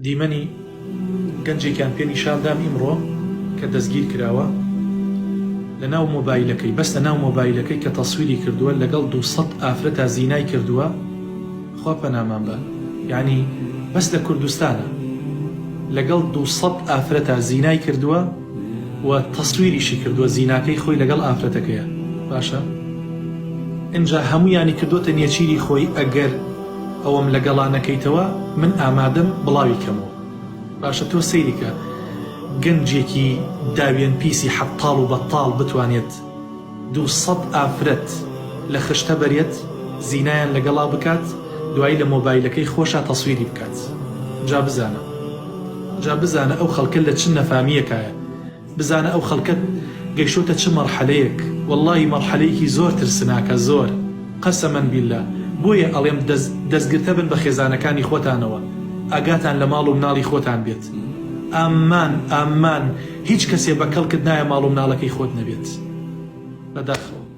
دیمەنی گەنجێکیان پێ نیشاندام ئیمڕۆ کە دەستگیر کراوە لەناو مۆبایلەکەی بەس لەناو مۆبایلەکەی کە تەسویری کردووە لەگەڵ 200 ئافرەتا زینای کردووە خوا پەنامان بە یعنی بەس لە کوردستانە لەگەڵ 200 ئافرەتا زینای کردووە و تەسویریشی کردووە زیناکەی خۆی لەگەڵ ئافرەتەکەیە باشە ئینجا هەموویانی کردووەتە نێچیری خۆی ئەگەر ئەوەم لەگەڵا نەکەیتەوە من ئامادەم بڵاوی کەمەوە باشە تۆ سەیری کە گەنجێکی داوێن پیسی حەتاڵ و بەتاڵ بتوانێت 200 ئافرەت لە خشتە بەرێت زینایان لەگەڵا بکات دوایی لە مۆبایلەکەی خۆشا تەسویری بکات جا بزانە جا بزانە ئەو خەڵکە لە چ نەفامیەکایە بزانە ئەو خەڵکە گەیشتۆتە چ مەڕحەلەیەک وەڵاهی مەڕحەلەیەکی زۆر ترسناکە زۆر قەسەمەن بیللا بۆیە ئەڵێم دەست دەستگرتە بن بە خێزانەکانی خۆتانەوە ئاگاتان لە ماڵ و مناڵی خۆتان بێت ئاممان ئاممان هیچ کەسێ بە کەڵکت نایە ماڵ و مناڵەکەی خۆت نەبێت بەداخەوە.